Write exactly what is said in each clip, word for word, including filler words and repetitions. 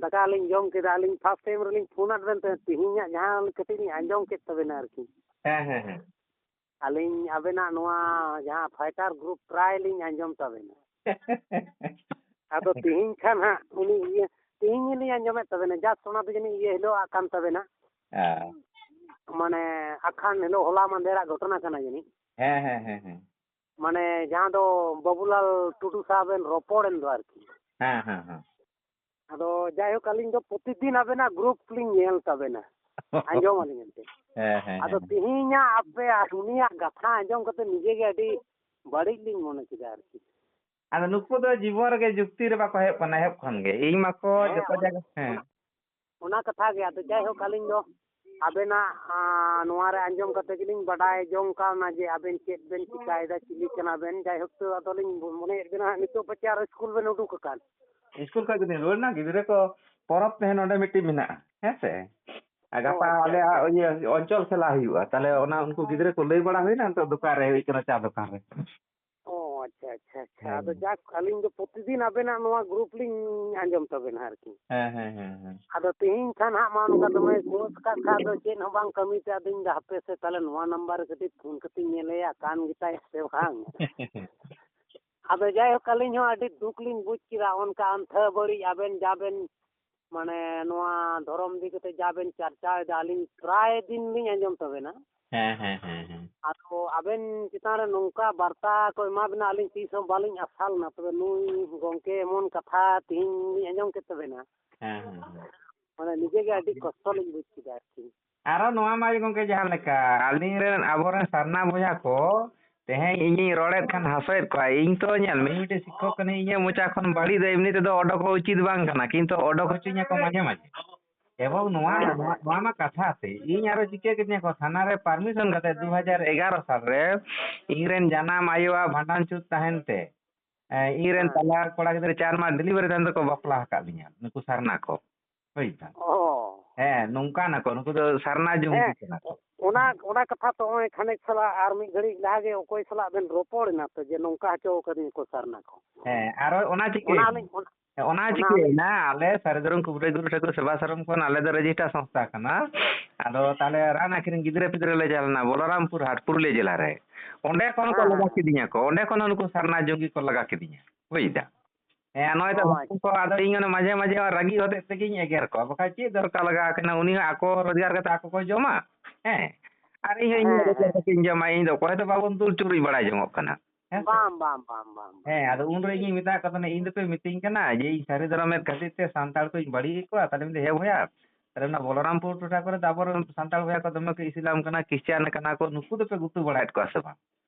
ᱫᱟᱠᱟ ᱞᱤᱧ ᱡᱚᱢ ᱠᱮᱫᱟ, ᱟᱹᱞᱤᱧ ᱯᱷᱟᱥᱴ ᱴᱟᱭᱤᱢ ᱨᱮᱞᱤᱧ ᱯᱷᱳᱱ ᱟᱫ ᱵᱮᱱ ᱛᱟᱦᱮᱸᱫ, ᱛᱮᱦᱮᱧᱟᱜ ᱡᱟᱦᱟᱸ ᱠᱟᱹᱴᱤᱡ ᱞᱤᱧ ᱟᱸᱡᱚᱢ ᱠᱮᱫ ᱛᱟᱵᱮᱱᱟ ᱟᱨᱠᱤ᱾ ᱦᱮᱸ ᱦᱮᱸ ᱦᱮᱸ᱾ ᱟᱹᱞᱤᱧ ᱟᱵᱮᱱᱟᱜ ᱱᱚᱣᱟ ᱡᱟᱦᱟᱸ ᱯᱷᱟᱭᱴᱟᱨ ᱜᱨᱩᱯ ᱴᱨᱟᱭ ᱞᱤᱧ ᱟᱸᱡᱚᱢ ᱛᱟᱵᱮᱱᱟ᱾ ᱟᱫᱚ ᱛᱮᱦᱮᱧ ᱠᱷᱟᱱ ᱦᱟᱸᱜ ᱩᱱᱤ ᱤᱭᱟᱹ, ᱛᱮᱦᱮᱧ ᱜᱮᱞᱤᱧ ᱟᱸᱡᱚᱢᱮᱫ ᱛᱟᱵᱮᱱᱟ, ᱡᱟᱥᱴ ᱚᱱᱟ ᱫᱚ ᱡᱟᱹᱱᱤᱡ ᱤᱭᱟᱹ ᱦᱤᱞᱳᱜ ᱟᱜ ᱠᱟᱱ ᱛᱟᱵᱮᱱᱟ᱾ ᱦᱮᱸ᱾ ᱢᱟᱱᱮ ᱟᱠᱷᱟᱱ ᱦᱤᱞᱳᱜ, ᱦᱚᱞᱟ ᱢᱟᱸᱫᱷᱮᱨᱟᱜ ᱜᱷᱚᱴᱚᱱᱟ ᱠᱟᱱᱟ ᱡᱟᱹᱱᱤᱡ᱾ ᱦᱮᱸ ᱦᱮᱸ ᱦᱮᱸ ᱦᱮᱸ᱾ ᱢᱟᱱᱮ ᱡᱟᱦᱟᱸ ᱫᱚ ᱵᱟᱹᱵᱩᱞᱟᱞ ᱴᱩᱰᱩ ᱥᱟᱶ ᱵᱮᱱ ᱨᱚᱯᱚᱲᱮᱱ ᱫᱚ ᱟᱨᱠᱤ᱾ ᱦᱮᱸ ᱦᱮᱸ ᱦᱮᱸ᱾ ᱟᱫᱚ ᱡᱟᱭᱦᱳᱠ, ᱟᱹᱞᱤᱧ ᱫᱚ ᱯᱨᱚᱛᱤᱫᱤᱱ ᱟᱵᱮᱱᱟᱜ ᱜᱨᱩᱯ ᱞᱤᱧ ᱧᱮᱞ ᱛᱟᱵᱮᱱᱟ, ᱟᱸᱡᱚᱢ ᱟᱹᱞᱤᱧ ᱮᱱᱛᱮ᱾ ᱦᱮᱸ ᱦᱮᱸ ᱟᱫᱚ ᱦᱮᱸ᱾ ᱛᱮᱦᱮᱧᱟᱜ ᱟᱯᱮ ᱟᱨ ᱩᱱᱤᱭᱟᱜ ᱠᱟᱛᱷᱟ ᱟᱸᱡᱚᱢ ᱠᱟᱛᱮ ᱱᱤᱡᱮ ᱜᱮ ᱟᱹᱰᱤ ᱵᱟᱹᱲᱤᱡ ᱞᱤᱧ ᱢᱚᱱᱮ ᱠᱮᱫᱟ ᱟᱨᱠᱤ᱾ ᱟᱫᱚ ᱱᱩᱠᱩ ᱫᱚ ᱡᱤᱵᱚᱱ ᱨᱮᱜᱮ ᱡᱩᱠᱛᱤ ᱨᱮ ᱵᱟᱠᱚ ᱦᱮᱡ ᱠᱟᱱᱟ ᱮᱦᱚᱵ ᱠᱷᱚᱱ ᱜᱮ᱾ ᱤᱧ ᱢᱟᱠᱚ ᱦᱮᱸ, ᱡᱚᱛᱚ ᱚᱱ- ᱡᱟᱭᱜᱟ, ᱦᱮᱸ᱾ ᱚᱱᱟ, ᱚᱱᱟ ᱠᱟᱛᱷᱟ ᱜᱮ᱾ ᱟᱫᱚ ᱡᱟᱭᱦᱳᱠ, ᱟᱹᱞᱤᱧ ᱫᱚ ᱟᱵᱮᱱᱟᱜ, ᱟᱸ, ᱱᱚᱣᱟ ᱨᱮ ᱟᱸᱡᱚᱢ ᱠᱟᱛᱮ ᱜᱮᱞᱤᱧ ᱵᱟᱰᱟᱭ ᱡᱚᱝ ᱠᱟᱣᱱᱟ ᱡᱮ ᱟᱵᱮᱱ ᱪᱮᱫ ᱵᱮᱱ ᱪᱤᱠᱟᱭᱮᱫᱟ, ᱪᱤᱞᱤ ᱠᱟᱱᱟ ᱵᱮᱱ᱾ ᱡᱟᱭᱦᱳᱠ, ᱛᱚ ᱟᱫᱚᱞᱤᱧ ᱢᱚᱱᱮᱭᱮᱫ ᱵᱮᱱᱟ ᱦᱟᱸᱜ ᱱᱤᱛᱚᱜ ᱯᱟᱪᱮ ᱟᱨᱚ ᱥᱠᱩᱞ ᱵᱮᱱ ᱩᱰᱩᱠ ᱟᱠᱟᱱ᱾ ᱥᱠᱩᱞ ᱠᱷᱚᱱ ᱜᱮᱞᱤᱧ ᱨᱩᱣᱟᱹᱲ ᱮᱱᱟ, ᱜᱤᱫᱽᱨᱟᱹ ᱠᱚ ᱯᱚᱨᱚᱵᱽ ᱛᱟᱦᱮᱸ ᱱᱚᱰᱮ ᱢᱤᱫᱴᱤᱡ ᱢᱮᱱᱟᱜᱼᱟ, ᱦᱮᱸ ᱥᱮ? ᱟᱨ ᱚ, ᱜᱟᱯᱟ ᱟᱪᱪᱷᱟ, ᱟᱞᱮᱭᱟᱜ ᱟᱪᱪᱷᱟ᱾ ᱤᱭᱟᱹ ᱚᱧᱪᱚᱞ ᱠᱷᱮᱞᱟ ᱦᱩᱭᱩᱜᱼᱟ, ᱛᱟᱦᱞᱮ ᱚᱱᱟ ᱩᱱᱠᱩ ᱜᱤᱫᱽᱨᱟᱹ ᱠᱚ ᱞᱟᱹᱭ ᱵᱟᱲᱟ ᱦᱩᱭᱱᱟ, ᱱᱤᱛᱚᱜ ᱫᱚᱠᱟᱱ ᱨᱮ ᱦᱩᱭ ᱠᱟᱱᱟ, ᱪᱟ ᱫᱚᱠᱟᱱ ᱨᱮ᱾ ᱚ, ᱟᱪᱪᱷᱟ, ᱟᱪᱪᱷᱟ, ᱟᱪᱪᱷᱟ᱾ ᱦᱮᱸ᱾ ᱟᱫᱚ ᱡᱟᱠ, ᱟᱹᱞᱤᱧ ᱫᱚ ᱯᱨᱚᱛᱤᱫᱤᱱ ᱟᱵᱮᱱᱟᱜ ᱱᱚᱣᱟ ᱜᱨᱩᱯ ᱞᱤᱧ ᱟᱸᱡᱚᱢ ᱛᱟᱵᱮᱱᱟ ᱟᱨᱠᱤ᱾ ᱦᱮᱸ ᱦᱮᱸ ᱦᱮᱸ ᱦᱮᱸ᱾ ᱟᱫᱚ ᱛᱮᱦᱮᱧ ᱠᱷᱟᱱ ᱦᱟᱸᱜ ᱢᱟ ᱱᱚᱝᱠᱟ ᱫᱚᱢᱮ ᱠᱳᱪ ᱠᱟᱜ ᱠᱷᱟᱡ ᱫᱚ ᱪᱮᱫ ᱦᱚᱸ ᱵᱟᱝ ᱠᱟᱹᱢᱤ ᱛᱮ, ᱟᱫᱚᱧ ᱫᱟ ᱦᱟᱯᱮ ᱥᱮ ᱛᱟᱦᱞᱮ ᱱᱚᱣᱟ ᱱᱟᱢᱵᱟᱨ ᱨᱮ ᱠᱟᱹᱴᱤᱡ ᱯᱷᱳᱱ ᱠᱟᱛᱮᱧ ᱧᱮᱞᱮᱭᱟ, ᱠᱟᱱ ᱜᱮᱛᱟᱭ ᱥᱮ ᱵᱟᱝ᱾ ᱟᱫᱚ ᱡᱟᱭᱦᱳᱠ, ᱟᱹᱞᱤᱧ ᱦᱚᱸ ᱟᱹᱰᱤ ᱫᱩᱠ ᱞᱤᱧ ᱵᱩᱡᱽ ᱠᱮᱫᱟ, ᱚᱱᱠᱟ ᱟᱱᱛᱷᱟᱹ ᱵᱟᱹᱲᱤᱡ ᱟᱵᱮᱱ ᱡᱟ ᱵᱮᱱ, ᱢᱟᱱᱮ, ᱱᱚᱣᱟ ᱫᱷᱚᱨᱚᱢ ᱤᱫᱤ ᱠᱟᱛᱮ ᱡᱟ ᱵᱮᱱ ᱪᱟᱨᱪᱟᱣᱮᱫᱟ, ᱟᱹᱞᱤᱧ ᱯᱨᱟᱭ ᱫᱤᱱ ᱞᱤᱧ ᱟᱸᱡᱚᱢ ᱛᱟᱵᱮᱱᱟ᱾ ᱦᱮᱸ ᱦᱮᱸ ᱦᱮᱸ ᱦᱮᱸ᱾ ᱟᱫᱚ ᱟᱵᱮᱱ ᱪᱮᱛᱟᱱ ᱨᱮ ᱱᱚᱝᱠᱟ ᱵᱟᱨᱛᱟ ᱠᱚ ᱮᱢᱟ ᱵᱮᱱᱟ, ᱟᱹᱞᱤᱧ ᱛᱤᱥ ᱦᱚᱸ ᱵᱟᱹᱞᱤᱧ ᱟᱥᱟ ᱞᱮᱱᱟ᱾ ᱛᱚᱵᱮ ᱱᱩᱭ ᱜᱚᱢᱠᱮ ᱮᱢᱚᱱ ᱠᱟᱛᱷᱟ ᱛᱮᱦᱮᱧ ᱞᱤᱧ ᱟᱸᱡᱚᱢ ᱠᱮᱫ ᱛᱟᱵᱮᱱᱟ, ᱦᱮᱸ ᱦᱮᱸ ᱦᱮᱸ᱾ ᱢᱟᱱᱮ, ᱱᱤᱡᱮ ᱜᱮ ᱟᱹᱰᱤ ᱠᱚᱥᱴᱚ ᱞᱤᱧ ᱵᱩᱡᱽ ᱠᱮᱫᱟ ᱟᱨᱠᱤ᱾ ᱟᱨᱚ ᱱᱚᱣᱟ ᱢᱟ ᱜᱚᱢᱠᱮ ᱡᱟᱦᱟᱸ ᱞᱮᱠᱟ, ᱟᱹᱞᱤᱧ ᱨᱮᱱ, ᱟᱵᱚᱨᱮᱱ ᱥᱟᱨᱱᱟ ᱵᱚᱭᱦᱟ ᱠᱚ ᱛᱮᱦᱮᱧ ᱤᱧᱤᱧ ᱨᱚᱲᱮᱫ ᱠᱷᱟᱱ ᱦᱟᱸᱥᱚᱭᱮᱫ ᱠᱚᱣᱟ᱾ ᱤᱧ ᱛᱚ ᱧᱮᱞ ᱢᱮ, ᱤᱧ ᱢᱤᱫᱴᱮᱱ ᱥᱤᱠᱠᱷᱚᱠ ᱠᱟᱹᱱᱟᱹᱧ, ᱤᱧᱟᱹᱜ ᱢᱚᱪᱟ ᱠᱷᱚᱱ ᱵᱟᱹᱲᱤᱡ ᱫᱚ ᱮᱢᱱᱤ ᱛᱮᱫᱚ ᱚᱰᱚᱠᱚᱜ ᱩᱪᱤᱛ ᱵᱟᱝ ᱠᱟᱱᱟ, ᱠᱤᱱᱛᱩ ᱚᱰᱚᱠ ᱦᱚᱪᱚᱧᱟᱠᱚ ᱢᱟᱡᱷᱮ ᱢᱟᱡᱷᱮ᱾ ᱮᱵᱚᱝ ᱱᱚᱣᱟ, ᱦᱮᱸ, ᱱᱚᱣᱟ, ᱦᱮᱸ᱾ ᱱᱚᱣᱟ ᱢᱟ ᱠᱟᱛᱷᱟ ᱥᱮ, ᱤᱧ ᱟᱨᱚ ᱪᱤᱠᱟᱹ ᱠᱤᱫᱤᱧᱟ ᱠᱚ, ᱛᱷᱟᱱᱟ ᱨᱮ ᱯᱟᱨᱢᱤᱥᱚᱱ ᱠᱟᱛᱮ ᱫᱩ ᱦᱟᱡᱟᱨ ᱮᱜᱟᱨᱚ ᱥᱟᱞ ᱨᱮ ᱤᱧ ᱨᱮᱱ ᱡᱟᱱᱟᱢ ᱟᱭᱳᱣᱟᱜ ᱵᱷᱟᱸᱰᱟᱱ ᱪᱷᱩᱛ ᱛᱟᱦᱮᱱ ᱛᱮ, ᱮ, ᱤᱧ ᱨᱮᱱ ᱦᱮᱸ᱾ ᱛᱟᱞᱟ ᱠᱚᱲᱟ ᱜᱤᱫᱽᱨᱟᱹ ᱪᱟᱨ ᱢᱟᱥ ᱰᱮᱞᱤᱵᱷᱟᱨᱤ ᱛᱟᱭᱚᱢ ᱛᱮᱠᱚ ᱵᱟᱯᱞᱟ ᱟᱠᱟᱫ ᱞᱤᱧᱟ ᱱᱩᱠᱩ ᱥᱟᱨᱱᱟ ᱠᱚ᱾ ᱵᱩᱡᱽ ᱫᱟᱢ? ᱚ᱾ ᱦᱮᱸ, ᱱᱚᱝᱠᱟᱱ ᱟᱠᱚ, ᱱᱩᱠᱩ ᱫᱚ ᱥᱟᱨᱱᱟ ᱡᱚᱝᱜᱤ ᱦᱮᱸ᱾ ᱠᱟᱱᱟ ᱠᱚ᱾ ᱚᱱᱟ, ᱚᱱᱟ ᱠᱟᱛᱷᱟ ᱛᱚ ᱱᱚᱜᱼᱚᱭ ᱠᱷᱟᱱᱮᱠ ᱥᱟᱞᱟᱜ ᱟᱨ ᱢᱤᱫ ᱜᱷᱟᱹᱲᱤᱡ ᱞᱟᱦᱟ ᱜᱮ ᱚᱠᱚᱭ ᱥᱟᱞᱟᱜ ᱵᱮᱱ ᱨᱚᱯᱚᱲ ᱮᱱᱟ ᱛᱚ ᱡᱮ ᱱᱚᱝᱠᱟ ᱦᱚᱪᱚ ᱠᱟᱹᱫᱤᱧᱟ ᱠᱚ ᱥᱟᱨᱱᱟ ᱠᱚ᱾ ᱦᱮᱸ, ᱟᱨ ᱚᱱᱟ ᱪᱤᱠᱟᱹ ᱚᱱᱟ ᱟᱹᱞᱤᱧ, ᱚᱱᱟ, ᱦᱮᱸ, ᱚᱱᱟ ᱚᱱᱟ ᱪᱤᱠᱟᱹᱭᱮᱱᱟ, ᱟᱹᱞᱤᱧ ᱟᱞᱮ ᱥᱟᱹᱨᱤ ᱫᱷᱚᱨᱚᱢ ᱠᱩᱵᱨᱟᱹ ᱜᱩᱨᱩ ᱴᱷᱟᱹᱠᱩᱨ ᱥᱮᱵᱟ ᱥᱟᱨᱚᱢ ᱠᱷᱚᱱ ᱟᱞᱮ ᱫᱚ ᱨᱮᱡᱤᱥᱴᱟᱨ ᱥᱚᱝᱥᱛᱷᱟ ᱠᱟᱱᱟ᱾ ᱟᱫᱚ ᱛᱟᱦᱞᱮ ᱨᱟᱱ ᱟᱹᱠᱷᱨᱤᱧ ᱜᱤᱫᱽᱨᱟᱹ ᱯᱤᱫᱽᱨᱟᱹ ᱞᱮ ᱪᱟᱞᱟᱣ ᱞᱮᱱᱟ ᱵᱚᱞᱚᱨᱟᱢᱯᱩᱨ ᱦᱟᱴ ᱯᱩᱨᱩᱞᱤᱭᱟᱹ ᱡᱮᱞᱟ ᱨᱮ᱾ ᱚᱸᱰᱮ ᱠᱷᱚᱱ ᱠᱚ ᱦᱮᱸ, ᱞᱟᱜᱟ ᱦᱮᱸ᱾ ᱠᱤᱫᱤᱧᱟ ᱠᱚ, ᱚᱸᱰᱮ ᱠᱷᱚᱱ ᱩᱱᱠᱩ ᱥᱟᱨᱱᱟ ᱡᱚᱝᱜᱤ ᱠᱚ ᱞᱟᱜᱟ ᱠᱤᱫᱤᱧᱟ, ᱵᱩᱡᱽ ᱫᱟ᱾ ᱦᱮᱸ, ᱱᱚᱜᱼᱚᱭ ᱛᱚ ᱚ, ᱦᱚᱯᱚᱱ ᱠᱚ, ᱟᱫᱚ ᱤᱧ ᱚᱱᱟ ᱢᱟᱡᱷᱮ ᱢᱟᱡᱷᱮ ᱨᱟᱹᱜᱤ ᱦᱚᱛᱮᱡ ᱛᱮᱜᱤᱧ ᱮᱜᱮᱨ ᱠᱚᱣᱟ, ᱵᱟᱠᱷᱟᱡ ᱪᱮᱫ ᱫᱚᱨᱠᱟᱨ ᱞᱟᱜᱟᱣ ᱠᱟᱱᱟ? ᱩᱱᱤ ᱦᱚᱸ ᱟᱠᱚ ᱨᱳᱡᱽᱜᱟᱨ ᱠᱟᱛᱮ ᱟᱠᱚ ᱠᱚ ᱡᱚᱢᱟ, ᱦᱮᱸ, ᱟᱨ ᱤᱧ ᱦᱚᱸ ᱤᱧᱟᱹᱜ ᱦᱮᱸ, ᱨᱳᱡᱽᱜᱟᱨ ᱦᱮᱸ᱾ ᱠᱟᱛᱮ ᱤᱧ ᱡᱚᱢᱟ, ᱤᱧ ᱫᱚ ᱚᱠᱚᱭ ᱦᱚᱸ ᱵᱟᱵᱚᱱ ᱫᱩᱞ ᱪᱩᱨᱩᱡ ᱵᱟᱲᱟᱭ ᱡᱚᱝᱚᱜ ᱠᱟᱱᱟ᱾ ᱦᱮᱸ ᱥᱮ? ᱵᱟᱝ, ᱵᱟᱝ, ᱵᱟᱝ, ᱵᱟᱝ, ᱵᱟᱝ᱾ ᱦᱮᱸ, ᱟᱫᱚ ᱩᱱᱨᱮ ᱤᱧᱤᱧ ᱢᱮᱛᱟᱜ ᱠᱚ ᱛᱟᱦᱮᱱᱟ, "ᱤᱧ ᱫᱚᱯᱮ ᱢᱤᱛᱟᱹᱧ ᱠᱟᱱᱟ ᱡᱮ ᱤᱧ ᱥᱟᱹᱨᱤ ᱫᱷᱚᱨᱚᱢ ᱮᱫ ᱠᱷᱟᱹᱛᱤᱨ ᱛᱮ ᱥᱟᱱᱛᱟᱲ ᱠᱚᱧ ᱵᱟᱹᱲᱤᱡ ᱮᱫ ᱠᱚᱣᱟ?" ᱛᱟᱦᱞᱮ ᱢᱮᱱᱫᱟ, "ᱦᱮᱸ ᱵᱚᱭᱦᱟ, ᱛᱟᱦᱞᱮ ᱚᱱᱟ ᱵᱚᱞᱚᱨᱟᱢᱯᱩᱨ ᱴᱚᱴᱷᱟ ᱠᱚᱨᱮ ᱫᱚ ᱟᱵᱚᱨᱮᱱ ᱥᱟᱱᱛᱟᱲ ᱵᱚᱭᱦᱟ ᱠᱚ ᱫᱚᱢᱮ ᱠᱚ ᱤᱥᱞᱟᱢ ᱠᱟᱱᱟ, ᱠᱷᱨᱤᱥᱪᱟᱱ ᱠᱟᱱᱟ ᱠᱚ, ᱱᱩᱠᱩ ᱫᱚᱯᱮ ᱜᱩᱛᱩ ᱵᱟᱲᱟᱭᱮᱫ ᱠᱚᱣᱟ ᱥᱮ ᱵᱟᱝ?"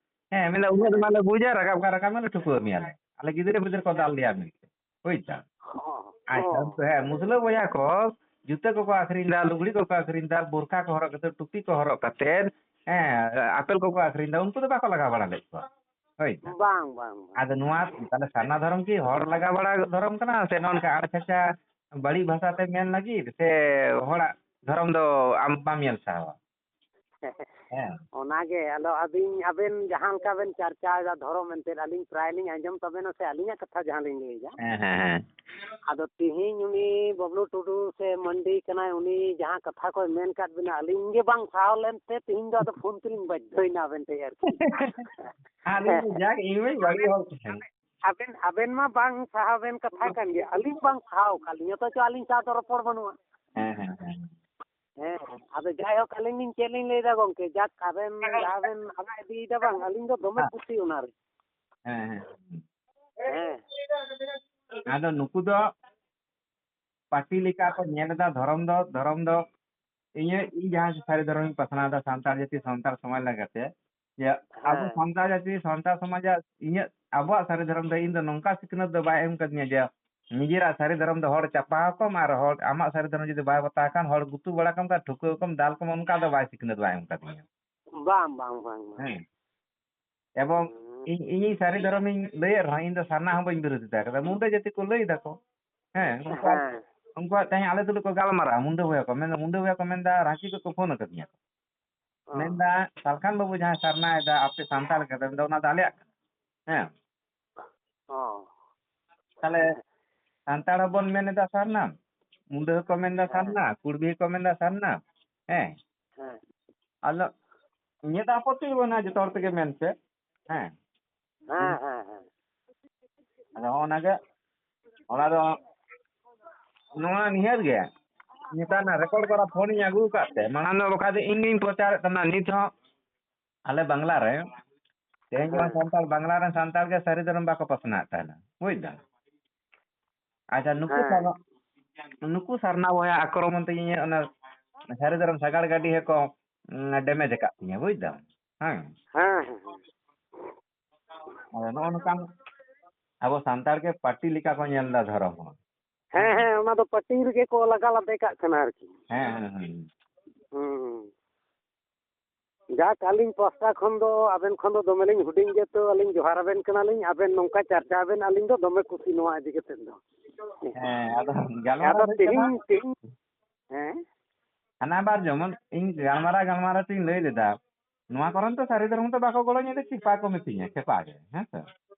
ᱦᱮᱸ, ᱢᱮᱱᱫᱟ, "ᱩᱱᱟᱹᱜ ᱫᱚ ᱦᱮᱸ᱾ ᱵᱟᱞᱮ ᱵᱩᱡᱟ, ᱨᱟᱠᱟᱵ ᱠᱷᱟᱱ ᱨᱟᱠᱟᱵ ᱢᱮ, ᱴᱷᱩᱠᱟᱹᱣ ᱢᱮᱭᱟᱞᱮ, ᱟᱞᱮ ᱜᱤᱫᱽᱨᱟᱹ ᱯᱤᱫᱽᱨᱟᱹ ᱠᱚ ᱫᱟᱞ ᱞᱮᱭᱟ ᱢᱮᱱᱛᱮ", ᱵᱩᱡᱽ ᱫᱟᱢ? ᱦᱚᱸ, ᱟᱪᱪᱷᱟ, ᱦᱚᱸ᱾ ᱩᱱᱠᱩ, ᱦᱮᱸ, ᱢᱩᱥᱞᱟᱹ ᱵᱚᱭᱦᱟ ᱠᱚ ᱡᱩᱛᱟᱹ ᱠᱚᱠᱚ ᱟᱹᱠᱷᱨᱤᱧ ᱫᱟ, ᱞᱩᱜᱽᱲᱤ ᱠᱚᱠᱚ ᱟᱹᱠᱷᱨᱤᱧ ᱫᱟ, ᱵᱳᱨᱠᱷᱟ ᱠᱚ ᱦᱚᱨᱚᱜ ᱠᱟᱛᱮ, ᱴᱩᱯᱤ ᱠᱚ ᱦᱚᱨᱚᱜ ᱠᱟᱛᱮ, ᱦᱮᱸ, ᱟᱯᱮᱞ ᱠᱚᱠᱚ ᱟᱹᱠᱷᱨᱤᱧ ᱫᱟ, ᱩᱱᱠᱩ ᱫᱚ ᱵᱟᱠᱚ ᱞᱟᱜᱟ ᱵᱟᱲᱟ ᱞᱮᱫ ᱠᱚᱣᱟ᱾ ᱦᱳᱭ ᱥᱮ? ᱵᱟᱝ, ᱵᱟᱝ, ᱵᱟᱝ᱾ ᱟᱫᱚ ᱱᱚᱣᱟ ᱛᱟᱦᱞᱮ ᱥᱟᱨᱱᱟ ᱫᱷᱚᱨᱚᱢ ᱠᱤ ᱦᱚᱲ ᱞᱟᱜᱟ ᱵᱟᱲᱟ ᱫᱷᱚᱨᱚᱢ ᱠᱟᱱᱟ, ᱥᱮ ᱱᱚᱜᱼᱚ ᱱᱚᱝᱠᱟ ᱟᱲ ᱪᱷᱟᱪᱟ ᱵᱟᱹᱲᱤᱡ ᱵᱷᱟᱥᱟ ᱛᱮ ᱢᱮᱱ ᱞᱟᱹᱜᱤᱫ, ᱥᱮ ᱦᱚᱲᱟᱜ ᱫᱷᱚᱨᱚᱢ ᱫᱚ ᱟᱢ ᱵᱟᱢ ᱧᱮᱞ ᱥᱟᱦᱟᱣᱟ? ᱦᱮᱸ᱾ ᱚᱱᱟᱜᱮ, ᱟᱫᱚ ᱟᱹᱵᱤᱱ, ᱟᱵᱮᱱ ᱡᱟᱦᱟᱸ ᱞᱮᱠᱟ ᱵᱮᱱ ᱪᱟᱨᱪᱟᱭᱮᱫᱟ ᱫᱷᱚᱨᱚᱢ ᱮᱱᱛᱮᱫ, ᱟᱹᱞᱤᱧ ᱯᱨᱟᱭ ᱞᱤᱧ ᱟᱸᱡᱚᱢ ᱛᱟᱵᱮᱱᱟ ᱥᱮ ᱟᱹᱞᱤᱧᱟᱜ ᱠᱟᱛᱷᱟ ᱡᱟᱦᱟᱸ ᱞᱤᱧ ᱞᱟᱹᱭᱮᱫᱟ᱾ ᱦᱮᱸ, ᱦᱮᱸ, ᱦᱮᱸ᱾ ᱟᱫᱚ ᱛᱤᱦᱤᱧ ᱩᱱᱤ ᱵᱟᱵᱞᱩ ᱴᱩᱰᱩ ᱥᱮ ᱢᱟᱱᱰᱤ ᱠᱟᱱᱟᱭ, ᱩᱱᱤ ᱡᱟᱦᱟᱸ ᱠᱟᱛᱷᱟ ᱠᱚᱭ ᱢᱮᱱ ᱠᱟᱫ ᱵᱮᱱᱟ, ᱟᱹᱞᱤᱧ ᱜᱮ ᱵᱟᱝ ᱥᱟᱦᱟᱣ ᱞᱮᱱᱛᱮ ᱛᱤᱦᱤᱧ ᱫᱚ ᱟᱫᱚ ᱯᱷᱳᱱ ᱛᱮᱞᱤᱧ ᱵᱟᱫᱽᱫᱷᱚᱭᱮᱱᱟ ᱟᱵᱮᱱ ᱴᱷᱮᱡ ᱟᱨᱠᱤ᱾ ᱟᱹᱞᱤᱧ ᱫᱚ ᱡᱟᱠ, ᱤᱧ ᱢᱟᱧ ᱵᱟᱹᱲᱤᱡ ᱦᱚᱲ ᱛᱟᱦᱮᱸᱱ᱾ ᱟᱵᱮᱱ, ᱟᱵᱮᱱ ᱢᱟ ᱵᱟᱝ ᱥᱟᱦᱟᱣ ᱵᱮᱱ ᱠᱟᱛᱷᱟ ᱠᱟᱱ ᱜᱮ, ᱟᱹᱞᱤᱧ ᱵᱟᱝ ᱥᱟᱦᱟᱣ ᱟᱠᱟᱫ ᱞᱤᱧ, ᱚᱛᱷᱚᱪᱚ ᱟᱹᱞᱤᱧ ᱥᱟᱶ ᱫᱚ ᱨᱚᱯᱚᱲ ᱵᱟᱹᱱᱩᱜᱼᱟ᱾ ᱦᱮᱸ, ᱦᱮᱸ, ᱦᱮᱸ᱾ ᱦᱮᱸ, ᱟᱫᱚ ᱡᱟᱭᱦᱳᱠ, ᱟᱹᱞᱤᱧ ᱞᱤᱧ ᱪᱮᱫ ᱞᱤᱧ ᱞᱟᱹᱭᱫᱟ ᱜᱚᱝᱠᱮ, ᱡᱟᱠ, ᱟᱵᱮᱱ ᱡᱟᱦᱟᱸ ᱵᱮᱱ ᱟᱲᱟᱜ ᱤᱫᱤᱭᱮᱫᱟ ᱵᱟᱝ, ᱟᱹᱞᱤᱧ ᱫᱚ ᱫᱚᱢᱮ ᱦᱮᱸ᱾ ᱠᱩᱥᱤ ᱚᱱᱟᱨᱮ᱾ ᱦᱮᱸ, ᱦᱮᱸ᱾ ᱦᱮᱸ᱾ ᱟᱫᱚ ᱱᱩᱠᱩ ᱫᱚ ᱯᱟᱹᱴᱤ ᱞᱮᱠᱟ ᱠᱚ ᱧᱮᱞ ᱮᱫᱟ ᱫᱷᱚᱨᱚᱢ ᱫᱚ, ᱫᱷᱚᱨᱚᱢ ᱫᱚ ᱤᱧᱟᱹᱜ, ᱤᱧ ᱡᱟᱦᱟᱸ ᱥᱟᱹᱨᱤ ᱫᱷᱚᱨᱚᱢᱤᱧ ᱯᱟᱥᱱᱟᱣ ᱮᱫᱟ ᱥᱟᱱᱛᱟᱲ ᱡᱟᱹᱛᱤ, ᱥᱟᱱᱛᱟᱲ ᱥᱚᱢᱟᱡᱽ ᱞᱟᱹᱜᱤᱫ ᱛᱮ, ᱡᱮ ᱟᱵᱚ ᱦᱮᱸ᱾ ᱥᱟᱱᱛᱟᱲ ᱡᱟᱹᱛᱤ, ᱥᱟᱱᱛᱟᱲ ᱥᱚᱢᱟᱡᱟᱜ ᱤᱧᱟᱹᱜ, ᱟᱵᱚᱣᱟᱜ ᱥᱟᱹᱨᱤ ᱫᱷᱚᱨᱚᱢ ᱫᱚ ᱤᱧ ᱫᱚ ᱱᱚᱝᱠᱟ ᱥᱤᱠᱷᱱᱟᱹᱛ ᱫᱚ ᱵᱟᱭ ᱮᱢ ᱠᱟᱫᱤᱧᱟ ᱡᱮ ᱱᱤᱡᱮᱨᱟᱜ ᱥᱟᱹᱨᱤ ᱫᱷᱚᱨᱚᱢ ᱫᱚ ᱦᱚᱲ ᱪᱟᱯᱟ ᱟᱠᱚᱢ ᱟᱨ ᱦᱚᱲ ᱟᱢᱟᱜ ᱥᱟᱹᱨᱤ ᱫᱷᱚᱨᱚᱢ ᱡᱩᱫᱤ ᱵᱟᱭ ᱵᱟᱛᱟᱣ ᱠᱷᱟᱱ ᱦᱚᱲ ᱜᱩᱛᱩ ᱵᱟᱲᱟ ᱠᱚᱢ, ᱴᱷᱩᱠᱟᱹᱣ ᱠᱚᱢ, ᱫᱟᱞ ᱠᱚᱢ, ᱚᱱᱠᱟ ᱫᱚ ᱵᱟᱭ ᱥᱤᱠᱷᱱᱟᱹᱛ ᱵᱟᱭ ᱮᱢ ᱠᱟᱫᱤᱧᱟ᱾ ᱵᱟᱝ, ᱵᱟᱝ, ᱵᱟᱝ, ᱵᱟᱝ᱾ ᱦᱮᱸ᱾ ᱮᱵᱚᱝ ᱦᱩᱸ᱾ ᱤᱧ, ᱤᱧᱤᱧ ᱥᱟᱹᱨᱤ ᱫᱷᱚᱨᱚᱢᱤᱧ ᱞᱟᱹᱭᱮᱫ ᱨᱮᱦᱚᱸ, ᱤᱧ ᱫᱚ ᱥᱟᱨᱱᱟ ᱦᱚᱸ ᱵᱟᱹᱧ ᱵᱤᱨᱳᱫᱷᱤᱛᱟ ᱠᱟᱫᱟ᱾ ᱢᱩᱱᱰᱟᱹ ᱡᱟᱹᱛᱤ ᱠᱚ ᱞᱟᱹᱭ ᱫᱟᱠᱚ᱾ ᱦᱮᱸ, ᱱᱚᱝᱠᱟ ᱦᱮᱸ᱾ ᱩᱱᱠᱩᱣᱟᱜ ᱛᱮᱦᱮᱧ ᱟᱞᱮ ᱛᱩᱞᱩᱡ ᱠᱚ ᱜᱟᱞᱢᱟᱨᱟᱜᱼᱟ, ᱢᱩᱱᱰᱟᱹ ᱵᱚᱭᱦᱟ ᱠᱚ ᱢᱮᱱᱫᱟ, ᱢᱩᱱᱰᱟᱹ ᱵᱚᱭᱦᱟ ᱠᱚ ᱢᱮᱱᱫᱟ ᱨᱟᱸᱪᱤ ᱠᱷᱚᱡ ᱠᱚ ᱯᱷᱳᱱ ᱟᱠᱟᱫᱤᱧᱟ ᱠᱚ᱾ ᱦᱚᱸ᱾ ᱢᱮᱱᱫᱟ, "ᱥᱟᱞᱠᱷᱟᱱ ᱵᱟᱹᱵᱩ ᱡᱟᱦᱟᱸᱭ ᱥᱟᱨᱱᱟᱭ ᱫᱟ ᱟᱯᱮ ᱥᱟᱱᱛᱟᱲ ᱠᱟᱛᱮ, ᱢᱮᱱᱫᱟ ᱚᱱᱟ ᱫᱚ ᱟᱞᱮᱭᱟᱜ ᱠᱟᱱᱟ᱾" ᱦᱮᱸ᱾ ᱦᱚᱸ᱾ ᱛᱟᱦᱞᱮ ᱥᱟᱱᱛᱟᱲ ᱦᱚᱸᱵᱚᱱ ᱢᱮᱱ ᱮᱫᱟ ᱥᱟᱨᱱᱟ, ᱢᱩᱱᱰᱟᱹ ᱦᱚᱸᱠᱚ ᱢᱮᱱᱫᱟ ᱦᱮᱸ᱾ ᱥᱟᱨᱱᱟ, ᱠᱩᱲᱵᱤ ᱦᱚᱸᱠᱚ ᱢᱮᱱᱫᱟ ᱥᱟᱨᱱᱟ᱾ ᱦᱮᱸ᱾ ᱦᱮᱸ᱾ ᱟᱫᱚ ᱤᱧᱟᱹᱜ ᱫᱚ ᱟᱯᱚᱛᱛᱤ ᱵᱟᱹᱱᱩᱜᱼᱟ, ᱡᱚᱛᱚ ᱦᱚᱲ ᱛᱮᱜᱮ ᱢᱮᱱ ᱯᱮ᱾ ᱦᱮᱸ᱾ ᱦᱮᱸ, ᱦᱮᱸ, ᱦᱮᱸ᱾ ᱟᱫᱚ ᱦᱚᱸᱜᱼᱚ ᱱᱟ ᱜᱮ, ᱚᱱᱟ ᱫᱚ ᱱᱚᱣᱟ ᱱᱤᱦᱟᱹᱛ ᱜᱮ᱾ ᱱᱮᱛᱟᱨ ᱱᱟ ᱨᱮᱠᱚᱨᱰ ᱠᱚᱨᱟ ᱯᱷᱳᱱ ᱤᱧ ᱟᱹᱜᱩ ᱟᱠᱟᱫ ᱛᱮ, ᱢᱟᱲᱟᱝ ᱫᱚ ᱵᱟᱠᱷᱟᱡ ᱫᱚ ᱤᱧ ᱜᱤᱧ ᱯᱨᱚᱪᱟᱨᱮᱫ ᱛᱟᱦᱮᱱᱟ, ᱱᱤᱛ ᱦᱚᱸ ᱟᱞᱮ ᱵᱟᱝᱞᱟ ᱨᱮ, ᱛᱮᱦᱮᱧ ᱡᱮᱢᱚᱱ ᱦᱮᱸ᱾ ᱥᱟᱱᱛᱟᱲ, ᱵᱟᱝᱞᱟ ᱨᱮᱱ ᱥᱟᱱᱛᱟᱲ ᱜᱮ ᱥᱟᱹᱨᱤ ᱫᱷᱚᱨᱚᱢ ᱵᱟᱠᱚ ᱯᱟᱥᱱᱟᱣᱮᱫ ᱛᱟᱦᱮᱱᱟ, ᱵᱩᱡᱽ ᱫᱟᱢ? ᱟᱪᱪᱷᱟ, ᱱᱩᱠᱩ ᱦᱮᱸ᱾ ᱥᱟᱨᱱᱟ, ᱱᱩᱠᱩ ᱥᱟᱨᱱᱟ ᱵᱚᱭᱦᱟ ᱟᱠᱨᱚᱢᱚᱱ ᱛᱮ ᱤᱧᱟᱹᱜ ᱚᱱᱟ ᱥᱟᱹᱨᱤ ᱫᱷᱚᱨᱚᱢ ᱥᱟᱜᱟᱲ ᱜᱟᱹᱰᱤ ᱦᱚᱸᱠᱚ, ᱩᱸ, damage ᱟᱠᱟᱫ ᱛᱤᱧᱟᱹ, ᱵᱩᱡᱽ ᱫᱟᱢ? ᱦᱮᱸ᱾ ᱦᱮᱸ, ᱦᱮᱸ, ᱦᱮᱸ᱾ ᱟᱫᱚ ᱱᱚᱜᱼᱚ ᱱᱚᱝᱠᱟᱱ ᱟᱵᱚ ᱥᱟᱱᱛᱟᱲ ᱜᱮ ᱯᱟᱹᱴᱤ ᱞᱮᱠᱟ ᱠᱚ ᱧᱮᱞ ᱮᱫᱟ ᱫᱷᱚᱨᱚᱢ ᱦᱚᱸ᱾ ᱦᱮᱸ, ᱦᱮᱸ, ᱚᱱᱟ ᱫᱚ ᱯᱟᱹᱴᱤ ᱨᱮᱜᱮ ᱠᱚ ᱞᱟᱜᱟ ᱞᱟᱫᱮ ᱠᱟᱜ ᱠᱟᱱᱟ ᱟᱨᱠᱤ᱾ ᱦᱮᱸ, ᱦᱮᱸ, ᱦᱮᱸ᱾ ᱦᱩᱸ᱾ ᱡᱟᱠ, ᱟᱹᱞᱤᱧ ᱯᱟᱥᱴᱟ ᱠᱷᱚᱱ ᱫᱚ, ᱟᱵᱮᱱ ᱠᱷᱚᱱ ᱫᱚ ᱫᱚᱢᱮ ᱞᱤᱧ ᱦᱩᱰᱤᱧ ᱜᱮᱭᱟ, ᱛᱚ ᱟᱹᱞᱤᱧ ᱡᱚᱦᱟᱨ ᱟᱵᱮᱱ ᱠᱟᱱᱟᱞᱤᱧ, ᱟᱵᱮᱱ ᱱᱚᱝᱠᱟ ᱪᱟᱨᱪᱟ ᱵᱮᱱ, ᱟᱹᱞᱤᱧ ᱫᱚ ᱫᱚᱢᱮ ᱠᱩᱥᱤ ᱱᱚᱣᱟ ᱤᱫᱤ ᱠᱟᱛᱮᱫ ᱫᱚ᱾ ᱦᱮᱸ, ᱟᱫᱚ ᱜᱟᱞᱢᱟᱨᱟᱣ ᱟᱫᱚ ᱦᱩᱭᱩᱜ ᱠᱟᱱᱟ᱾ ᱛᱮᱦᱮᱧ, ᱛᱮᱦᱮᱧ, ᱦᱮᱸ? ᱦᱟᱱᱟ ᱵᱟᱨ ᱡᱮᱢᱚᱱ ᱤᱧ ᱜᱟᱞᱢᱟᱨᱟᱣ, ᱜᱟᱞᱢᱟᱨᱟᱣ ᱛᱤᱧ ᱞᱟᱹᱭ ᱞᱮᱫᱟ, ᱱᱚᱣᱟ ᱠᱚᱨᱮᱱ ᱛᱚ ᱥᱟᱹᱨᱤ ᱫᱷᱚᱨᱚᱢ ᱫᱚ ᱵᱟᱠᱚ ᱜᱚᱲᱚᱧ ᱮᱫᱟ, ᱠᱷᱮᱯᱟ ᱠᱚ ᱢᱤᱛᱟᱹᱧᱟ, ᱠᱷᱮᱯᱟ ᱜᱮ, ᱦᱮᱸ ᱥᱮ?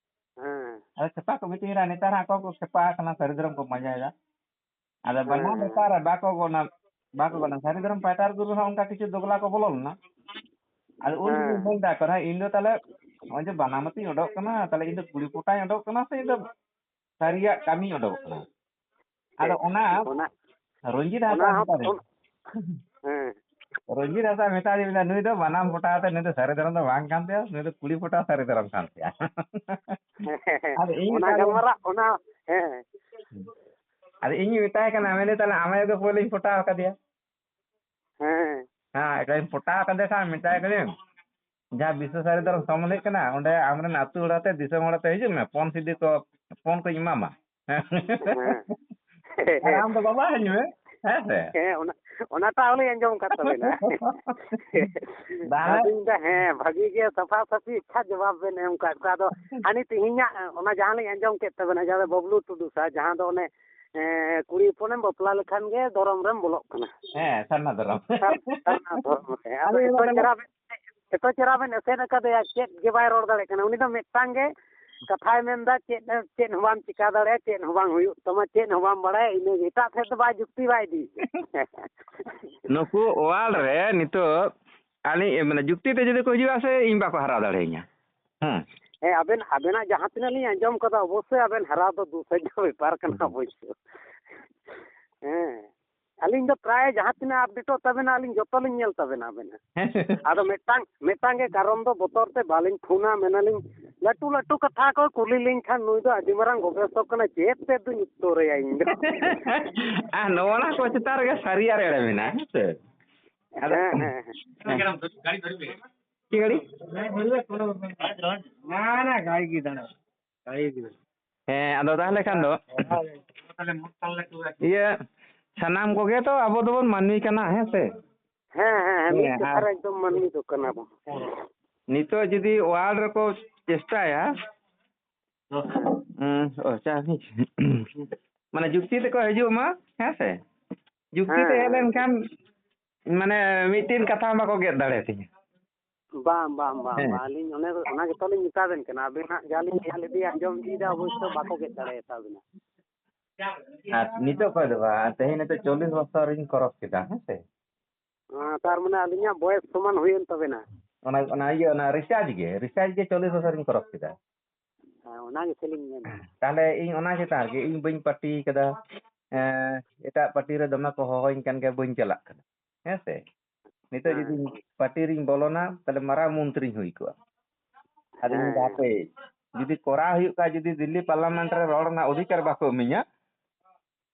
ᱦᱮᱸ᱾ ᱟᱫᱚ ᱠᱷᱮᱯᱟ ᱠᱚ ᱢᱤᱛᱟᱹᱧ ᱠᱟᱱᱟ, ᱱᱮᱛᱟᱨ ᱦᱟᱸᱜ ᱚᱠᱚᱭ ᱠᱚ ᱠᱷᱮᱯᱟ ᱟᱠᱟᱱᱟ, ᱥᱟᱹᱨᱤ ᱫᱷᱚᱨᱚᱢ ᱠᱚ ᱯᱟᱸᱡᱟᱭᱮᱫᱟ᱾ ᱟᱫᱚ ᱦᱮᱸ, ᱵᱟᱱᱟᱢ ᱦᱮᱸ᱾ ᱵᱮᱯᱟᱨ ᱨᱮ ᱵᱟᱠᱚ ᱜᱚᱱᱟ, ᱵᱟᱠᱚ ᱜᱚᱱᱟ᱾ ᱥᱟᱹᱨᱤ ᱫᱷᱚᱨᱚᱢ ᱯᱟᱭᱴᱟᱨ ᱜᱩᱨᱩ ᱦᱚᱸ ᱚᱱᱠᱟ ᱠᱤᱪᱷᱩ ᱫᱚᱜᱽᱞᱟ ᱠᱚ ᱵᱚᱞᱚ ᱞᱮᱱᱟ᱾ ᱟᱫᱚ ᱩᱱ ᱡᱚᱠᱷᱚᱱ ᱦᱮᱸ᱾ ᱢᱮᱱ ᱫᱟ ᱠᱚ, ᱦᱮᱸ, ᱤᱧ ᱫᱚ ᱛᱟᱦᱞᱮ ᱱᱚᱜᱼᱚᱭ ᱡᱮ ᱵᱟᱱᱟᱢ ᱟᱛᱤᱧ ᱚᱰᱚᱠ ᱠᱟᱱᱟ, ᱛᱟᱦᱞᱮ ᱤᱧ ᱫᱚ ᱠᱩᱲᱤ ᱯᱚᱴᱟᱧ ᱚᱰᱚᱠ ᱠᱟᱱᱟ ᱥᱮ ᱤᱧ ᱫᱚ ᱥᱟᱹᱨᱤᱭᱟᱜ ᱠᱟᱹᱢᱤᱧ ᱚᱰᱚᱠ ᱠᱟᱱᱟ? ᱟᱫᱚ ᱚᱱᱟ ᱚᱱᱟ, ᱨᱚᱧᱡᱤᱛ ᱚᱱᱟ ᱦᱟᱸᱥᱫᱟ ᱦᱚᱸ, ᱢᱮᱛᱟ ᱫᱤᱧᱟ᱾ ᱚᱱ-, ᱦᱮᱸ᱾ ᱨᱚᱧᱡᱤᱛ ᱦᱟᱸᱥᱫᱟ ᱢᱮᱛᱟ ᱫᱤᱧᱟ, ᱱᱩᱭ ᱫᱚ ᱵᱟᱱᱟᱢ ᱯᱚᱴᱟᱣ ᱛᱮ, ᱱᱩᱭ ᱫᱚ ᱥᱟᱹᱨᱤ ᱫᱷᱚᱨᱚᱢ ᱫᱚ ᱵᱟᱝ ᱠᱟᱱ ᱛᱟᱭᱟ, ᱱᱩᱭ ᱫᱚ ᱠᱩᱲᱤ ᱯᱚᱴᱟᱣ ᱥᱟᱹᱨᱤ ᱫᱷᱚᱨᱚᱢ ᱠᱟᱱ ᱛᱟᱭᱟ᱾ ᱦᱮᱸ, ᱦᱮᱸ, ᱦᱮᱸ᱾ ᱟᱫᱚ ᱤᱧ ᱚᱱᱟ ᱢᱮᱛᱟ ᱫᱤᱧ, ᱜᱟᱞᱢᱟᱨᱟᱣ, ᱚᱱᱟ, ᱦᱮᱸ᱾ ᱟᱫᱚ ᱤᱧᱤᱧ ᱢᱮᱛᱟᱭ ᱠᱟᱱᱟ, ᱢᱮᱱᱫᱟᱹᱧ, "ᱛᱟᱦᱞᱮ ᱟᱢ ᱟᱭᱳ ᱜᱮ ᱯᱳᱭᱞᱳᱧ ᱯᱚᱴᱟᱣ ᱠᱟᱫᱮᱭᱟ?" ᱦᱮᱸ᱾ ᱦᱮᱸ, ᱮᱠᱞᱟᱧ ᱯᱚᱴᱟᱣ ᱠᱟᱫᱮ ᱠᱷᱟᱱ ᱢᱮᱛᱟᱭ ᱠᱟᱹᱱᱟᱹᱧ, ᱡᱟᱦᱟᱸ ᱵᱤᱥᱥᱚ ᱥᱟᱹᱨᱤ ᱫᱷᱚᱨᱚᱢ ᱥᱚᱢᱢᱮᱞᱚᱱ ᱦᱩᱭᱩᱜ ᱠᱟᱱᱟ, ᱚᱸᱰᱮ ᱟᱢᱨᱮᱱ ᱟᱹᱛᱩ ᱦᱚᱲ ᱟᱛᱮ, ᱫᱤᱥᱚᱢ ᱦᱚᱲ ᱟᱛᱮ ᱦᱤᱡᱩᱜ ᱢᱮ, ᱯᱚᱱ ᱥᱤᱫᱤ ᱠᱚ, ᱯᱚᱱ ᱠᱚᱧ ᱮᱢᱟᱢᱟ᱾ ᱦᱮᱸ᱾ ᱟᱨ ᱟᱢ ᱫᱚ ᱵᱟᱵᱟ ᱟᱹᱧ ᱢᱮ, ᱦᱮᱸ ᱥᱮ? ᱦᱮᱸ, ᱚᱱᱟ, ᱚᱱᱟᱴᱟᱜ ᱦᱚᱸᱞᱤᱧ ᱟᱸᱡᱚᱢ ᱟᱠᱟᱫ ᱛᱟᱵᱮᱱᱟ᱾ ᱛᱟᱦᱞᱮ ᱟᱫᱚᱧ ᱢᱮᱱᱫᱟ, ᱦᱮᱸ, ᱵᱷᱟᱹᱜᱤ ᱜᱮ ᱥᱟᱯᱷᱟ ᱥᱟᱹᱯᱷᱤ ᱟᱪᱪᱷᱟ ᱡᱚᱵᱟᱵ ᱵᱮᱱ ᱮᱢ ᱟᱠᱟᱫ ᱠᱚᱣᱟ᱾ ᱟᱫᱚ ᱦᱟᱹᱱᱤ ᱛᱮᱦᱮᱧᱟᱜ ᱚᱱᱟ ᱡᱟᱦᱟᱸ ᱞᱤᱧ ᱟᱸᱡᱚᱢ ᱠᱮᱫ ᱛᱟᱵᱮᱱᱟ, ᱡᱟᱦᱟᱸ ᱫᱚ ᱵᱟᱵᱞᱩ ᱴᱩᱰᱩ ᱥᱟᱨ, ᱡᱟᱦᱟᱸ ᱫᱚ ᱚᱱᱮ ᱦᱮᱸ, ᱠᱩᱲᱤ ᱦᱚᱯᱚᱱᱮᱢ ᱵᱟᱯᱞᱟ ᱞᱮᱠᱷᱟᱱ ᱜᱮ ᱫᱷᱚᱨᱚᱢ ᱨᱮᱢ ᱵᱚᱞᱚᱜ ᱠᱟᱱᱟ᱾ ᱦᱮᱸ, ᱥᱟᱨᱱᱟ ᱫᱷᱚᱨᱚᱢ᱾ ᱥᱟᱨ-, ᱥᱟᱨᱱᱟ ᱫᱷᱚᱨᱚᱢ ᱨᱮ᱾ ᱟᱫᱚ ᱟᱞᱮ ᱮᱛᱚ ᱱᱚᱰᱮ ᱪᱮᱦᱨᱟ ᱵᱮᱱ, ᱮᱛᱚ ᱪᱮᱦᱨᱟ ᱵᱮᱱ ᱮᱥᱮᱫ ᱟᱠᱟᱫᱮᱭᱟ, ᱪᱮᱫ ᱜᱮ ᱵᱟᱭ ᱨᱚᱲ ᱫᱟᱲᱮᱭᱟᱜ ᱠᱟᱱᱟ᱾ ᱩᱱᱤ ᱫᱚ ᱢᱤᱫᱴᱟᱝ ᱜᱮ ᱠᱟᱛᱷᱟᱭ ᱢᱮᱱᱫᱟ, ᱪᱮᱫ, ᱪᱮᱫ ᱦᱚᱸ ᱵᱟᱢ ᱪᱤᱠᱟ ᱫᱟᱲᱮᱭᱟᱜᱼᱟ, ᱪᱮᱫ ᱦᱚᱸ ᱵᱟᱝ ᱦᱩᱭᱩᱜ ᱛᱟᱢᱟ, ᱪᱮᱫ ᱦᱚᱸ ᱵᱟᱢ ᱵᱟᱲᱟᱭᱟ, ᱤᱱᱟᱹᱜᱮ, ᱮᱴᱟᱜ ᱥᱮᱫ ᱫᱚ ᱵᱟᱭ ᱡᱩᱠᱛᱤ ᱵᱟᱭ ᱤᱫᱤᱭᱮᱫᱟ᱾ ᱱᱩᱠᱩ ᱚᱣᱟᱨᱰ ᱨᱮ ᱱᱤᱛᱚᱜ ᱟᱹᱞᱤᱧ, ᱢᱟᱱᱮ, ᱡᱩᱠᱛᱤ ᱛᱮ ᱡᱩᱫᱤ ᱠᱚ ᱦᱤᱡᱩᱜᱼᱟ ᱥᱮ, ᱤᱧ ᱵᱟᱠᱚ ᱦᱟᱨᱟᱣ ᱫᱟᱲᱮᱭᱟᱹᱧᱟ᱾ ᱦᱮᱸ᱾ ᱦᱮᱸ, ᱟᱵᱮᱱ, ᱟᱵᱮᱱᱟᱜ ᱡᱟᱦᱟᱸ ᱛᱤᱱᱟᱹᱜ ᱞᱤᱧ ᱟᱸᱡᱚᱢ ᱠᱟᱫᱟ, ᱚᱵᱚᱥᱥᱳᱭ ᱟᱵᱮᱱ ᱦᱟᱨᱟᱣ ᱫᱚ ᱫᱩᱥᱟᱹᱨ ᱵᱮᱯᱟᱨ ᱠᱟᱱᱟ, ᱦᱩᱸ᱾ ᱚᱵᱚᱥᱥᱳᱭ᱾ ᱦᱮᱸ, ᱟᱹᱞᱤᱧ ᱫᱚ ᱯᱨᱟᱭ ᱡᱟᱦᱟᱸ ᱛᱤᱱᱟᱹᱜ ᱟᱯᱰᱮᱴᱚᱜ ᱛᱟᱵᱮᱱᱟ, ᱟᱹᱞᱤᱧ ᱡᱚᱛᱚ ᱞᱤᱧ ᱧᱮᱞ ᱛᱟᱵᱮᱱᱟ ᱟᱵᱮᱱᱟᱜ᱾ ᱦᱮᱸ᱾ ᱟᱫᱚ ᱢᱤᱫᱴᱟᱝ, ᱢᱤᱫᱴᱟᱝ ᱜᱮ ᱠᱟᱨᱚᱱ ᱫᱚ ᱵᱚᱛᱚᱨ ᱛᱮ ᱵᱟᱹᱞᱤᱧ ᱯᱷᱳᱱᱟ, ᱢᱮᱱᱟᱞᱤᱧ ᱞᱟᱹᱴᱩ ᱞᱟᱹᱴᱩ ᱠᱟᱛᱷᱟ ᱠᱚ ᱠᱩᱞᱤ ᱞᱤᱧ ᱠᱷᱟᱱ ᱱᱩᱭ ᱫᱚ ᱟᱹᱰᱤ ᱢᱟᱨᱟᱝ ᱜᱚᱵᱮᱥᱚᱠ ᱠᱟᱱᱟᱭ, ᱪᱮᱫ ᱛᱮᱫ ᱫᱩᱧ ᱩᱛᱛᱚᱨᱟᱭᱟ ᱤᱧ ᱫᱚ? ᱟᱨ ᱱᱚᱣᱟ ᱠᱚ ᱪᱮᱛᱟᱱ ᱨᱮᱜᱮ ᱥᱟᱹᱨᱤ ᱟᱨ ᱮᱲᱮ ᱢᱮᱱᱟᱜᱼᱟ, ᱦᱮᱸ ᱥᱮ? ᱟᱫᱚ ᱦᱮᱸ, ᱦᱮᱸ, ᱦᱮᱸ᱾ ᱦᱮᱸ᱾ ᱪᱮᱫ ᱜᱟᱹᱰᱤ? ᱦᱮᱸ, ᱟᱫᱚ ᱛᱟᱦᱚᱞᱮ ᱠᱷᱟᱱ ᱫᱚ ᱤᱭᱟᱹ, ᱥᱟᱱᱟᱢ ᱠᱚᱜᱮ ᱛᱚ ᱟᱵᱚ ᱫᱚᱵᱚᱱ ᱢᱟᱹᱱᱢᱤ ᱠᱟᱱᱟ, ᱦᱮᱸ ᱥᱮ? ᱦᱮᱸ, ᱦᱮᱸ, ᱦᱮᱸ, ᱢᱤᱫ ᱦᱮᱸ, ᱠᱟᱛᱷᱟ ᱟᱨ ᱨᱮ ᱮᱠᱫᱚᱢ ᱢᱟᱹᱱᱢᱤ ᱫᱚ ᱠᱟᱱᱟ ᱵᱚᱱ᱾ ᱱᱤᱛᱚᱜ ᱡᱩᱫᱤ ᱚᱣᱟᱨᱰ ᱨᱮᱠᱚ ᱪᱮᱥᱴᱟᱭᱟ, ᱦᱩᱸ, ᱚ, ᱪᱟ ᱢᱟᱱᱮ ᱡᱩᱠᱛᱤ ᱛᱮᱠᱚ ᱦᱤᱡᱩᱜ ᱢᱟ, ᱦᱮᱸ ᱥᱮ? ᱡᱩᱠᱛᱤ ᱛᱮ ᱦᱮᱸ, ᱦᱮᱡ ᱦᱮᱸ᱾ ᱞᱮᱱᱠᱷᱟᱱ ᱢᱟᱱᱮ ᱢᱤᱫᱴᱮᱱ ᱠᱟᱛᱷᱟ ᱦᱚᱸ ᱵᱟᱠᱚ ᱜᱮᱫ ᱫᱟᱲᱮᱭᱟᱛᱤᱧᱟ᱾ ᱵᱟᱝ, ᱵᱟᱝ, ᱵᱟᱝ, ᱦᱮᱸ᱾ ᱵᱟᱝ, ᱟᱹᱞᱤᱧ ᱚᱱᱮ, ᱚᱱᱟ ᱜᱮᱛᱚ ᱞᱤᱧ ᱢᱮᱛᱟ ᱵᱮᱱ ᱠᱟᱱᱟ, ᱟᱵᱮᱱᱟᱜ ᱡᱟᱦᱟᱸ ᱞᱤᱧ ᱧᱮᱞ ᱤᱫᱤᱭᱟ, ᱟᱸᱡᱚᱢ ᱤᱫᱤᱭᱮᱫᱟ, ᱚᱵᱚᱥᱥᱳᱭ ᱵᱟᱠᱚ ᱜᱮᱫ ᱫᱟᱲᱮᱭᱟᱛᱟ ᱵᱮᱱᱟ᱾ ᱟᱨ ᱱᱤᱛᱚᱜ ᱠᱷᱚᱡ ᱫᱚ ᱵᱟᱝ, ᱛᱮᱦᱮᱧ ᱱᱤᱛᱚᱜ ᱪᱚᱞᱞᱤᱥ ᱵᱚᱪᱷᱚᱨ ᱤᱧ ᱠᱨᱚᱥ ᱠᱮᱫᱟ, ᱦᱮᱸ ᱥᱮ? ᱦᱮᱸ, ᱛᱟᱨ ᱢᱟᱱᱮ ᱟᱹᱞᱤᱧᱟᱜ ᱵᱚᱭᱮᱥ ᱥᱚᱢᱟᱱ ᱦᱩᱭᱮᱱ ᱛᱟᱵᱮᱱᱟ᱾ ᱚᱱᱟ, ᱚᱱᱟ ᱤᱭᱟᱹ, ᱚᱱᱟ ᱨᱤᱪᱟᱨᱡᱽ ᱜᱮ, ᱨᱤᱪᱟᱨᱡᱽ ᱜᱮ ᱪᱚᱞᱞᱤᱥ ᱵᱚᱪᱷᱚᱨ ᱤᱧ ᱠᱨᱚᱥ ᱠᱮᱫᱟ᱾ ᱦᱮᱸ, ᱚᱱᱟ ᱜᱮᱥᱮ ᱞᱤᱧ ᱢᱮᱱᱟ᱾ ᱛᱟᱦᱞᱮ ᱤᱧ ᱚᱱᱟ ᱪᱮᱛᱟᱱ ᱨᱮᱜᱮ, ᱤᱧ ᱵᱟᱹᱧ ᱯᱟᱹᱴᱤ ᱠᱟᱫᱟ, ᱮᱸ, ᱮᱴᱟᱜ ᱯᱟᱹᱴᱤ ᱨᱮ ᱫᱚᱢᱮ ᱠᱚ ᱦᱚᱦᱚᱧ ᱠᱟᱱ ᱜᱮᱭᱟ, ᱵᱟᱹᱧ ᱪᱟᱞᱟᱜ ᱠᱟᱱᱟ, ᱦᱮᱸ ᱥᱮ? ᱱᱤᱛᱚᱜ ᱦᱮᱸ᱾ ᱡᱩᱫᱤ ᱯᱟᱹᱴᱤ ᱨᱤᱧ ᱵᱚᱞᱚᱱᱟ, ᱛᱟᱦᱞᱮ ᱢᱟᱨᱟᱝ ᱢᱚᱱᱛᱨᱤᱧ ᱦᱩᱭ ᱠᱚᱜᱼᱟ᱾ ᱟᱫᱚᱧ ᱢᱮᱱᱫᱟ, ᱦᱮᱸ᱾ ᱦᱟᱯᱮ, ᱡᱩᱫᱤ ᱠᱚᱨᱟᱣ ᱦᱩᱭᱩᱜ ᱠᱷᱟᱡ, ᱡᱩᱫᱤ ᱫᱤᱞᱞᱤ ᱯᱟᱨᱞᱟᱢᱮᱱᱴ ᱨᱮ ᱨᱚᱲ ᱨᱮᱱᱟᱜ ᱚᱫᱷᱤᱠᱟᱨ ᱵᱟᱠᱚ ᱤᱢᱟᱹᱧᱟ,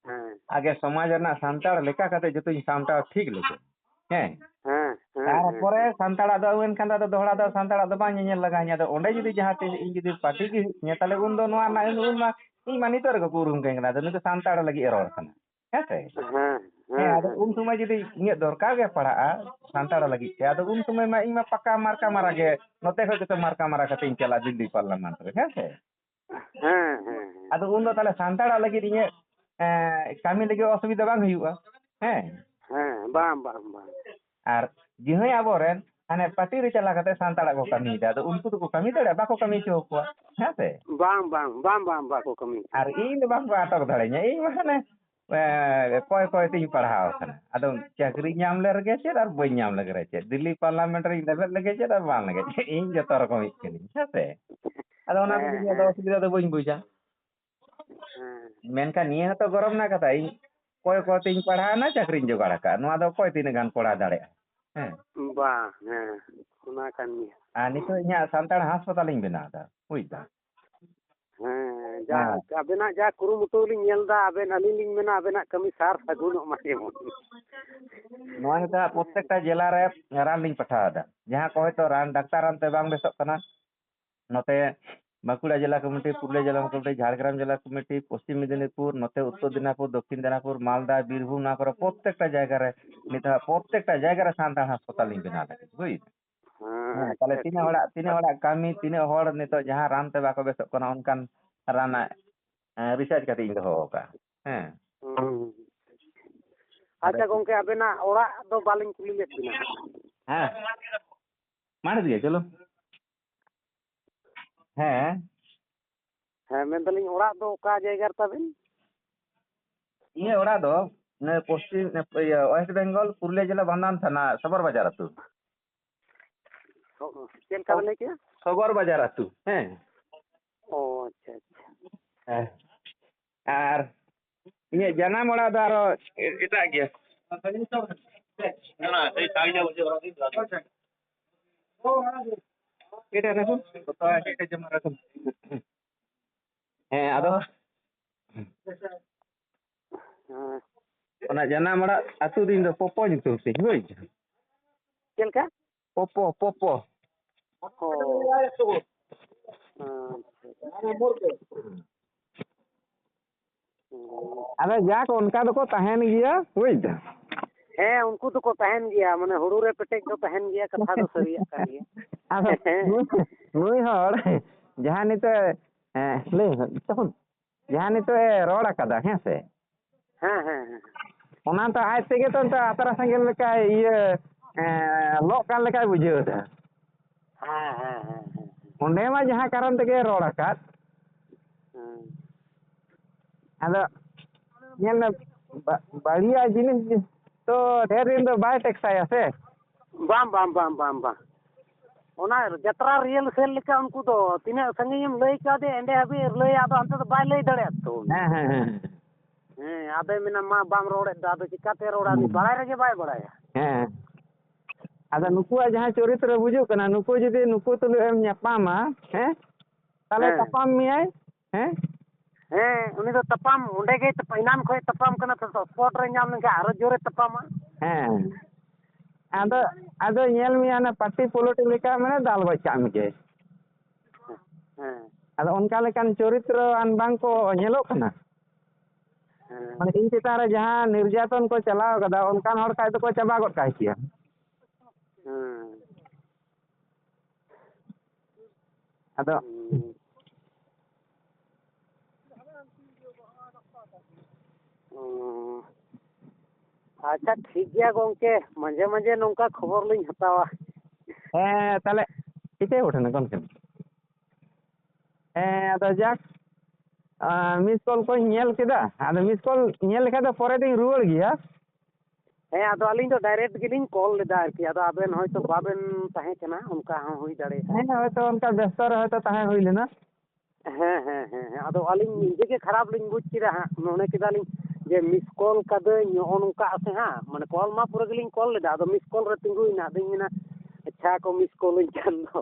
ᱦᱮᱸ᱾ ᱟᱜᱮ ᱥᱚᱢᱟᱡᱽ ᱨᱮᱱᱟᱜ ᱥᱟᱱᱛᱟᱲ ᱞᱮᱠᱟ ᱠᱟᱛᱮ ᱡᱚᱛᱚᱧ ᱥᱟᱢᱴᱟᱣ ᱴᱷᱤᱠ ᱞᱮᱜᱮ᱾ ᱦᱮᱸ᱾ ᱦᱮᱸ, ᱦᱮᱸ, ᱛᱟᱨᱯᱚᱨᱮ ᱦᱮᱸ᱾ ᱥᱟᱱᱛᱟᱲᱟᱜ ᱫᱚ ᱦᱩᱭᱮᱱ ᱠᱷᱟᱱ ᱫᱚ ᱟᱫᱚ ᱫᱚᱦᱲᱟ ᱫᱚ ᱥᱟᱱᱛᱟᱲᱟᱜ ᱫᱚ ᱵᱟᱝ ᱧᱮᱧᱮᱞ ᱞᱟᱜᱟᱣᱤᱧᱟ᱾ ᱟᱫᱚ ᱚᱸᱰᱮ ᱡᱩᱫᱤ ᱡᱟᱦᱟᱸ ᱛᱤᱥ ᱤᱧ ᱡᱩᱫᱤ ᱯᱟᱹᱴᱤ ᱜᱮ ᱦᱩᱭᱩᱜ ᱛᱤᱧᱟᱹ, ᱛᱟᱦᱞᱮ ᱩᱱ ᱫᱚ ᱱᱚᱣᱟ ᱨᱮᱱᱟᱜ, ᱩᱱ ᱢᱟ, ᱤᱧ ᱢᱟ ᱱᱤᱛᱚᱜ ᱨᱮᱜᱮ ᱠᱚ ᱩᱨᱩᱢ ᱠᱟᱹᱧ ᱠᱟᱱᱟ, ᱟᱫᱚ ᱱᱩᱭ ᱫᱚ ᱥᱟᱱᱛᱟᱲ ᱞᱟᱹᱜᱤᱫ ᱮ ᱨᱚᱲ ᱠᱟᱱᱟ᱾ ᱦᱮᱸ ᱥᱮ? ᱦᱮᱸ, ᱦᱮᱸ, ᱦᱮᱸ, ᱟᱫᱚ ᱦᱮᱸ᱾ ᱩᱱ ᱥᱚᱢᱚᱭ ᱡᱩᱫᱤ ᱤᱧᱟᱹᱜ ᱫᱚᱨᱠᱟᱨ ᱜᱮ ᱯᱟᱲᱟᱜᱼᱟ ᱥᱟᱱᱛᱟᱲ ᱞᱟᱹᱜᱤᱫ ᱛᱮ, ᱟᱫᱚ ᱩᱱ ᱥᱚᱢᱚᱭ ᱢᱟ ᱤᱧ ᱢᱟ ᱯᱟᱠᱟ ᱢᱟᱨᱠᱟ ᱢᱟᱨᱟ ᱜᱮ, ᱱᱚᱛᱮ ᱠᱷᱚᱡ ᱜᱮᱛᱚ ᱢᱟᱨᱠᱟ ᱢᱟᱨᱟ ᱠᱟᱛᱮ ᱤᱧ ᱪᱟᱞᱟᱜᱼᱟ ᱫᱤᱞᱞᱤ ᱯᱟᱨᱞᱟᱢᱮᱱᱴ ᱨᱮ, ᱦᱮᱸ ᱥᱮ? ᱦᱮᱸ, ᱦᱮᱸ, ᱦᱮᱸ᱾ ᱟᱫᱚ ᱩᱱ ᱫᱚ ᱛᱟᱦᱞᱮ ᱥᱟᱱᱛᱟᱲᱟᱜ ᱞᱟᱹᱜᱤᱫ ᱤᱧᱟᱹᱜ ᱮᱸ, ᱠᱟᱹᱢᱤ ᱞᱟᱹᱜᱤᱫ ᱚᱥᱩᱵᱤᱫᱷᱟ ᱵᱟᱝ ᱦᱩᱭᱩᱜᱼᱟ᱾ ᱦᱮᱸ᱾ ᱦᱮᱸ, ᱵᱟᱝ, ᱵᱟᱝ, ᱵᱟᱝ᱾ ᱟᱨ ᱡᱟᱦᱟᱸᱭ ᱟᱵᱚᱨᱮᱱ ᱦᱟᱱᱮ ᱯᱟᱴᱤ ᱨᱮ ᱪᱟᱞᱟᱣ ᱠᱟᱛᱮ ᱥᱟᱱᱛᱟᱲᱟᱜ ᱠᱚ ᱠᱟᱹᱢᱤᱭᱮᱫᱟ, ᱟᱫᱚ ᱩᱱᱠᱩ ᱫᱚᱠᱚ ᱠᱟᱹᱢᱤ ᱫᱟᱲᱮᱭᱟᱜᱼᱟ? ᱵᱟᱠᱚ ᱠᱟᱹᱢᱤ ᱦᱚᱪᱚ ᱠᱚᱣᱟ, ᱦᱮᱸ ᱥᱮ? ᱵᱟᱝ, ᱵᱟᱝ, ᱵᱟᱝ, ᱵᱟᱝ, ᱵᱟᱠᱚ ᱠᱟᱹᱢᱤ ᱦᱚᱪᱚ ᱟᱨ ᱠᱚᱣᱟ᱾ ᱤᱧ ᱫᱚ ᱵᱟᱝ ᱠᱚ ᱟᱴᱚᱠ ᱫᱟᱲᱮᱧᱟ᱾ ᱤᱧ ᱢᱟ ᱦᱟᱱᱮ, ᱮᱸ, ᱠᱚᱭ ᱠᱚᱭ ᱛᱤᱧ ᱯᱟᱲᱦᱟᱣ ᱠᱟᱱᱟ᱾ ᱟᱫᱚ ᱪᱟᱹᱠᱨᱤ ᱧᱟᱢ ᱞᱮ ᱨᱮᱜᱮ ᱪᱮᱫ ᱟᱨ ᱵᱟᱹᱧ ᱧᱟᱢ ᱞᱮᱜᱮ ᱨᱮ ᱪᱮᱫ, ᱫᱤᱞᱞᱤ ᱯᱟᱨᱞᱟᱢᱮᱱᱴ ᱨᱤᱧ ᱞᱮᱵᱮᱫ ᱞᱮᱜᱮ ᱪᱮᱫ ᱟᱨ ᱵᱟᱝ ᱞᱮᱜᱮ ᱪᱮᱫ, ᱤᱧ ᱡᱚᱛᱚ ᱨᱚᱠᱚᱢᱤᱡ ᱠᱟᱹᱱᱟᱹᱧ, ᱦᱮᱸ ᱥᱮ? ᱟᱫᱚ ᱚᱱᱟ ᱦᱮᱸ, ᱠᱚᱫᱚ ᱤᱧ ᱫᱚ ᱦᱮᱸ᱾ ᱚᱥᱩᱵᱤᱫᱷᱟ ᱫᱚ ᱵᱟᱹᱧ ᱵᱩᱡᱟ᱾ ᱦᱮᱸ᱾ ᱢᱮᱱᱠᱷᱟᱱ ᱱᱤᱭᱟᱹ ᱦᱚᱸᱛᱚ ᱜᱚᱨᱚᱵᱽ ᱨᱮᱱᱟᱜ ᱠᱟᱛᱷᱟ, ᱤᱧ ᱠᱚᱭ ᱠᱚ ᱛᱤᱧ ᱯᱟᱲᱦᱟᱣᱱᱟ, ᱪᱟᱹᱠᱨᱤᱧ ᱡᱚᱜᱟᱲ ᱟᱠᱟᱫ, ᱱᱚᱣᱟ ᱫᱚ ᱚᱠᱚᱭ ᱛᱤᱱᱟᱹᱜ ᱜᱟᱱ ᱠᱚᱲᱟ ᱫᱟᱲᱮᱭᱟᱜᱼᱟ? ᱦᱮᱸ᱾ ᱵᱟᱝ, ᱦᱮᱸ, ᱚᱱᱟ ᱠᱟᱱ ᱜᱮᱭᱟ᱾ ᱟᱨ ᱱᱤᱛᱚᱜ ᱤᱧᱟᱹᱜ ᱥᱟᱱᱛᱟᱲ ᱦᱟᱸᱥᱯᱟᱛᱟᱞᱤᱧ ᱵᱮᱱᱟᱣ ᱮᱫᱟ, ᱵᱩᱡᱽ ᱫᱟᱢ? ᱦᱮᱸ, ᱦᱮᱸ᱾ ᱡᱟᱠ, ᱟᱵᱮᱱᱟᱜ ᱡᱟ ᱠᱩᱨᱩᱢᱩᱴᱩ ᱞᱤᱧ ᱧᱮᱞ ᱮᱫᱟ, ᱟᱵᱮᱱ, ᱟᱹᱞᱤᱧ ᱞᱤᱧ ᱢᱮᱱᱟ ᱟᱵᱮᱱᱟᱜ ᱠᱟᱹᱢᱤ ᱥᱟᱨ ᱥᱟᱹᱜᱩᱱᱚᱜ ᱢᱟ ᱡᱮᱢᱚᱱ᱾ ᱱᱚᱣᱟ ᱜᱮ ᱛᱟᱦᱮᱸ ᱯᱨᱚᱛᱛᱮᱠᱴᱟ ᱡᱮᱞᱟ ᱨᱮ ᱨᱟᱱ ᱞᱤᱧ ᱯᱟᱴᱷᱟᱣ ᱮᱫᱟ᱾ ᱡᱟᱦᱟᱸ ᱠᱚ ᱦᱚᱭᱛᱳ ᱨᱟᱱ, ᱰᱟᱠᱛᱟᱨ ᱨᱟᱱ ᱛᱮ ᱵᱟᱝ ᱵᱮᱥᱚᱜ ᱠᱟᱱᱟ, ᱱᱚᱛᱮ ᱵᱟᱸᱠᱩᱲᱟ ᱡᱮᱞᱟ ᱠᱚᱢᱤᱴᱤ, ᱯᱩᱨᱩᱞᱤᱭᱟᱹ ᱡᱮᱞᱟ ᱠᱚᱢᱤᱴᱤ, ᱡᱷᱟᱲᱜᱨᱟᱢ ᱡᱮᱞᱟ ᱠᱚᱢᱤᱴᱤ, ᱯᱚᱥᱪᱤᱢ ᱢᱮᱫᱤᱱᱤᱯᱩᱨ, ᱱᱚᱛᱮ ᱩᱛᱛᱚᱨ ᱫᱤᱱᱟᱡᱽᱯᱩᱨ, ᱫᱚᱠᱠᱷᱤᱱ ᱫᱤᱱᱟᱡᱽᱯᱩᱨ, ᱢᱟᱞᱫᱟ, ᱵᱤᱨᱵᱷᱩᱢ, ᱱᱚᱣᱟ ᱠᱚᱨᱮ ᱯᱨᱚᱛᱛᱮᱠᱴᱟ ᱡᱟᱭᱜᱟ ᱨᱮ ᱱᱤᱛ ᱦᱟᱸᱜ ᱯᱨᱚᱛᱛᱮᱠᱴᱟ ᱡᱟᱭᱜᱟ ᱨᱮ ᱥᱟᱱᱛᱟᱲ ᱦᱟᱥᱯᱟᱛᱟᱞ ᱞᱤᱧ ᱵᱮᱱᱟᱣ ᱞᱟᱹᱜᱤᱫ, ᱵᱩᱡᱽ? ᱦᱮᱸ, ᱦᱮᱸ, ᱛᱟᱦᱞᱮ ᱟᱪᱪᱷᱟ, ᱛᱤᱱᱟᱹᱜ ᱴᱷᱤᱠ᱾ ᱦᱚᱲᱟᱜ, ᱛᱤᱱᱟᱹᱜ ᱦᱚᱲᱟᱜ ᱠᱟᱹᱢᱤ, ᱛᱤᱱᱟᱹᱜ ᱦᱚᱲ ᱱᱤᱛᱚᱜ ᱡᱟᱦᱟᱸ ᱨᱟᱱ ᱛᱮ ᱵᱟᱠᱚ ᱵᱮᱥᱚᱜ ᱠᱟᱱᱟ, ᱚᱱᱠᱟᱱ ᱨᱟᱱ, ᱮᱸ, ᱨᱤᱥᱟᱨᱪ ᱠᱟᱛᱮ ᱤᱧ ᱫᱚᱦᱚ ᱟᱠᱟᱫᱼᱟ᱾ ᱦᱮᱸ᱾ ᱦᱩᱸ᱾ ᱟᱪᱪᱷᱟ ᱜᱚᱝᱠᱮ, ᱟᱵᱮᱱᱟᱜ ᱚᱲᱟᱜ ᱫᱚ ᱵᱟᱹᱞᱤᱧ ᱠᱩᱞᱤ ᱞᱮᱫ ᱵᱤᱱᱟ᱾ ᱦᱮᱸ᱾ ᱢᱟᱲᱟᱝ ᱨᱮᱜᱮ, ᱪᱚᱞᱚ᱾ ᱦᱮᱸ᱾ ᱦᱮᱸ, ᱢᱮᱱᱫᱟᱞᱤᱧ ᱚᱲᱟᱜ ᱫᱚ ᱚᱠᱟ ᱡᱟᱭᱜᱟ ᱨᱮ ᱛᱟᱵᱮᱱ? ᱤᱧᱟᱹᱜ ᱚᱲᱟᱜ ᱫᱚ ᱱᱚᱣᱟ ᱯᱚᱥᱪᱤᱢ, ᱤᱭᱟᱹ, ᱳᱭᱮᱥᱴ ᱵᱮᱝᱜᱚᱞ, ᱯᱩᱨᱩᱞᱤᱭᱟᱹ ᱡᱮᱞᱟ, ᱵᱟᱱᱫᱟᱱ ᱛᱷᱟᱱᱟ, ᱥᱚᱵᱚᱨ ᱵᱟᱡᱟᱨ ᱟᱹᱛᱩ᱾ ᱥᱚ-, ᱪᱮᱫ ᱞᱮᱠᱟ ᱵᱮᱱ ᱞᱟᱹᱭ ᱠᱮᱜᱼᱟ? ᱥᱚᱵᱚᱨ ᱵᱟᱡᱟᱨ ᱟᱹᱛᱩ, ᱦᱮᱸ᱾ ᱚ, ᱟᱪᱪᱷᱟ, ᱟᱪᱪᱷᱟ᱾ ᱦᱮᱸ᱾ ᱟᱨ ᱤᱧᱟᱹᱜ ᱡᱟᱱᱟᱢ ᱚᱲᱟᱜ ᱫᱚ ᱟᱨᱚ ᱮ-, ᱮᱴᱟᱜ ᱜᱮᱭᱟ᱾ ᱮᱴᱟᱜ ᱨᱮ᱾ ᱦᱮᱸ, ᱟᱫᱚ ᱦᱮᱸ᱾ ᱚᱱᱟ ᱡᱟᱱᱟᱢ ᱚᱲᱟᱜ ᱟᱹᱛᱩ ᱫᱤᱱ ᱫᱚ ᱯᱚᱯᱚ ᱧᱩᱛᱩᱢ ᱛᱤᱧ, ᱵᱩᱡᱽ? ᱪᱮᱫ ᱞᱮᱠᱟ? ᱯᱚᱯᱚ, ᱯᱚᱯᱚ᱾ ᱚ᱾ ᱟᱪᱪᱷᱟ᱾ ᱟᱫᱚ ᱡᱟᱠ, ᱚᱱᱠᱟ ᱫᱚᱠᱚ ᱛᱟᱦᱮᱱ ᱜᱮᱭᱟ, ᱵᱩᱡᱽ ᱫᱟᱢ? ᱦᱮᱸ, ᱩᱱᱠᱩ ᱫᱚᱠᱚ ᱛᱟᱦᱮᱱ ᱜᱮᱭᱟ, ᱢᱟᱱᱮ, ᱦᱩᱲᱩ ᱨᱮ ᱯᱮᱴᱮᱡ ᱫᱚ ᱛᱟᱦᱮᱱ ᱜᱮᱭᱟ, ᱠᱟᱛᱷᱟ ᱫᱚ ᱥᱟᱹᱨᱤᱭᱟᱜ ᱠᱟᱱ ᱜᱮᱭᱟ᱾ ᱟᱫᱚ ᱱᱩᱭ, ᱱᱩᱭ ᱦᱚᱲ ᱡᱟᱦᱟᱸ ᱱᱤᱛᱚᱜ, ᱦᱮᱸ, ᱞᱟᱹᱭ ᱢᱮ, ᱛᱚᱠᱷᱚᱱ ᱡᱟᱦᱟᱸ ᱱᱤᱛᱚᱜ ᱮ ᱨᱚᱲ ᱟᱠᱟᱫᱟ, ᱦᱮᱸ ᱥᱮ? ᱦᱮᱸ, ᱦᱮᱸ, ᱦᱮᱸ᱾ ᱚᱱᱟ ᱫᱚ ᱟᱡ ᱛᱮᱜᱮ ᱛᱚ ᱱᱤᱛᱚᱜ ᱟᱛᱨᱟ ᱥᱮᱸᱜᱮᱞ ᱞᱮᱠᱟᱭ ᱤᱭᱟᱹ, ᱮᱸ, ᱞᱚᱜ ᱠᱟᱱ ᱞᱮᱠᱟᱭ ᱵᱩᱡᱷᱟᱹᱣ ᱮᱫᱟ᱾ ᱦᱮᱸ, ᱦᱮᱸ, ᱦᱮᱸ, ᱦᱮᱸ᱾ ᱚᱸᱰᱮ ᱢᱟ ᱡᱟᱦᱟᱸ ᱠᱟᱨᱚᱱ ᱛᱮᱜᱮ ᱨᱚᱲ ᱟᱠᱟᱫ᱾ ᱦᱮᱸ᱾ ᱟᱫᱚ ᱧᱮᱞ ᱢᱮ, ᱵᱟ-, ᱵᱟᱹᱲᱤᱡᱟᱜ ᱡᱤᱱᱤᱥ ᱛᱚ ᱰᱷᱮᱨ ᱫᱤᱱ ᱫᱚ ᱵᱟᱭ ᱴᱮᱠᱥᱟᱭᱟ ᱥᱮ᱾ ᱵᱟᱝ, ᱵᱟᱝ, ᱵᱟᱝ, ᱵᱟᱝ, ᱵᱟᱝ᱾ ᱚᱱᱟ ᱡᱟᱛᱨᱟ ᱨᱤᱦᱟᱨᱥᱮᱞ ᱞᱮᱠᱟ ᱩᱱᱠᱩ ᱫᱚ ᱛᱤᱱᱟᱹᱜ ᱥᱟᱺᱜᱤᱧᱮᱢ ᱞᱟᱹᱭ ᱠᱟᱣᱫᱮᱭᱟ, ᱮᱸᱰᱮ ᱦᱟᱹᱵᱤᱡ ᱞᱟᱹᱭᱟ, ᱟᱫᱚ ᱦᱟᱱᱛᱮ ᱫᱚ ᱵᱟᱭ ᱞᱟᱹᱭ ᱫᱟᱲᱮᱭᱟᱜᱼᱟ ᱛᱚ᱾ ᱦᱮᱸ, ᱦᱮᱸ, ᱦᱮᱸ᱾ ᱦᱮᱸ, ᱟᱫᱚᱭ ᱢᱮᱱᱟ, "ᱢᱟ ᱵᱟᱢ ᱨᱚᱲᱮᱫ ᱫᱚ, ᱟᱫᱚ ᱪᱤᱠᱟᱹᱛᱮ ᱨᱚᱲᱟ?" ᱩᱱᱤ ᱦᱩᱸ᱾ ᱵᱟᱲᱟᱭ ᱨᱮᱜᱮ ᱵᱟᱭ ᱵᱟᱲᱟᱭᱟ᱾ ᱦᱮᱸ᱾ ᱟᱫᱚ ᱱᱩᱠᱩᱣᱟᱜ ᱡᱟᱦᱟᱸ ᱪᱚᱨᱤᱛᱨᱚ ᱵᱩᱡᱩᱜ ᱠᱟᱱᱟ, ᱱᱩᱠᱩ ᱡᱩᱫᱤ ᱱᱩᱠᱩ ᱛᱩᱞᱩᱡ ᱮᱢ ᱧᱟᱯᱟᱢᱟ, ᱦᱮᱸ, ᱛᱟᱦᱞᱮ ᱦᱮᱸ᱾ ᱛᱟᱯᱟᱢ ᱢᱮᱭᱟᱭ, ᱦᱮᱸ? ᱦᱮᱸ, ᱩᱱᱤ ᱫᱚ ᱛᱟᱯᱟᱢ, ᱚᱸᱰᱮ ᱜᱮ ᱛᱟᱯ-, ᱮᱱᱟᱱ ᱠᱷᱚᱡ ᱛᱟᱯᱟᱢ ᱠᱟᱱᱟ, ᱛᱚ, ᱛᱚ, ᱥᱯᱚᱴ ᱨᱮ ᱧᱟᱢ ᱞᱮᱱᱠᱷᱟᱱ ᱟᱨᱚ ᱡᱳᱨᱮ ᱛᱟᱯᱟᱢᱟ᱾ ᱦᱮᱸ᱾ ᱟᱫᱚ, ᱟᱫᱚ ᱧᱮᱞ ᱢᱮᱭᱟ, ᱚᱱᱟ ᱯᱟᱴᱤ ᱯᱚᱞᱚᱴᱤ ᱞᱮᱠᱟ, ᱢᱟᱱᱮ, ᱫᱟᱞ ᱜᱚᱡ ᱠᱟᱜ ᱢᱮᱜᱮ᱾ ᱦᱮᱸ᱾ ᱟᱫᱚ ᱚᱱᱠᱟ ᱞᱮᱠᱟᱱ ᱪᱚᱨᱤᱛᱨᱚ ᱟᱱ ᱵᱟᱝ ᱠᱚ ᱧᱮᱞᱚᱜ ᱠᱟᱱᱟ? ᱦᱮᱸ᱾ ᱢᱟᱱᱮ, ᱤᱧ ᱪᱮᱛᱟᱱ ᱨᱮ ᱡᱟᱦᱟᱸ ᱱᱤᱨᱡᱟᱛᱚᱱ ᱠᱚ ᱪᱟᱞᱟᱣ ᱠᱟᱫᱟ, ᱚᱱᱠᱟᱱ ᱦᱚᱲ ᱠᱷᱟᱡ ᱫᱚᱠᱚ ᱪᱟᱵᱟ ᱜᱚᱫ ᱠᱟᱭ ᱠᱮᱭᱟ᱾ ᱦᱮᱸ᱾ ᱟᱫᱚ ᱦᱩᱸ᱾ ᱚ᱾ ᱟᱪᱪᱷᱟ, ᱴᱷᱤᱠ ᱜᱮᱭᱟ ᱜᱚᱝᱠᱮ, ᱢᱟᱡᱷᱮ ᱢᱟᱡᱷᱮ ᱱᱚᱝᱠᱟ ᱠᱷᱚᱵᱚᱨ ᱞᱤᱧ ᱦᱟᱛᱟᱣᱟ᱾ ᱦᱮᱸ, ᱛᱟᱦᱞᱮ ᱪᱤᱠᱟᱹᱭ ᱜᱷᱚᱴᱚᱱᱟ ᱜᱚᱝᱠᱮ? ᱦᱮᱸ, ᱟᱫᱚ ᱡᱟᱠ, ᱟᱸ, ᱢᱤᱥ ᱠᱚᱞ ᱠᱚᱧ ᱧᱮᱞ ᱠᱮᱫᱟ, ᱟᱫᱚ ᱢᱤᱥ ᱠᱚᱞ ᱧᱮᱞ ᱞᱮᱠᱷᱟᱡ ᱫᱚ ᱯᱚᱨᱮ ᱫᱚᱧ ᱨᱩᱣᱟᱹᱲ ᱜᱮᱭᱟ᱾ ᱦᱮᱸ, ᱟᱫᱚ ᱟᱹᱞᱤᱧ ᱫᱚ ᱰᱟᱭᱨᱮᱠᱴ ᱜᱮᱞᱤᱧ ᱠᱚᱞ ᱞᱮᱫᱟ ᱟᱨᱠᱤ, ᱟᱫᱚ ᱟᱵᱮᱱ ᱦᱚᱭᱛᱳ ᱵᱟᱵᱮᱱ ᱛᱟᱦᱮᱸ ᱠᱟᱱᱟ, ᱚᱱᱠᱟ ᱦᱚᱸ ᱦᱩᱭ ᱫᱟᱲᱮᱭᱟᱜᱼᱟ᱾ ᱦᱮᱸ, ᱦᱚᱭᱛᱳ ᱚᱱᱠᱟ ᱵᱮᱥᱛᱚ ᱨᱮ ᱦᱚᱭᱛᱳ ᱛᱟᱦᱮᱸ ᱦᱩᱭ ᱞᱮᱱᱟ᱾ ᱦᱮᱸ, ᱦᱮᱸ, ᱦᱮᱸ, ᱦᱮᱸ᱾ ᱟᱫᱚ ᱟᱹᱞᱤᱧ ᱱᱤᱡᱮ ᱜᱮ ᱠᱷᱟᱨᱟᱯ ᱞᱤᱧ ᱵᱩᱡᱽ ᱠᱮᱫᱟ ᱦᱟᱸᱜ, ᱢᱚᱱᱮ ᱠᱮᱫᱟᱞᱤᱧ ᱡᱮ ᱢᱤᱥ ᱠᱚᱞ ᱠᱟᱫᱟᱹᱧ, ᱱᱚᱜᱼᱚ ᱱᱚᱝᱠᱟ ᱟᱥᱮ ᱦᱟᱸᱜ, ᱢᱟᱱᱮ ᱠᱚᱞ ᱢᱟ ᱯᱩᱨᱟᱹ ᱜᱮᱞᱤᱧ ᱠᱚᱞ ᱞᱮᱫᱟ, ᱟᱫᱚ ᱢᱤᱥ ᱠᱚᱞ ᱨᱮ ᱛᱤᱸᱜᱩᱭᱮᱱᱟ, ᱟᱫᱚᱧ ᱢᱮᱱᱟ, ᱟᱪᱪᱷᱟ ᱠᱚ ᱢᱤᱥ ᱠᱚᱞᱟᱹᱧ ᱠᱷᱟᱱ ᱫᱚ᱾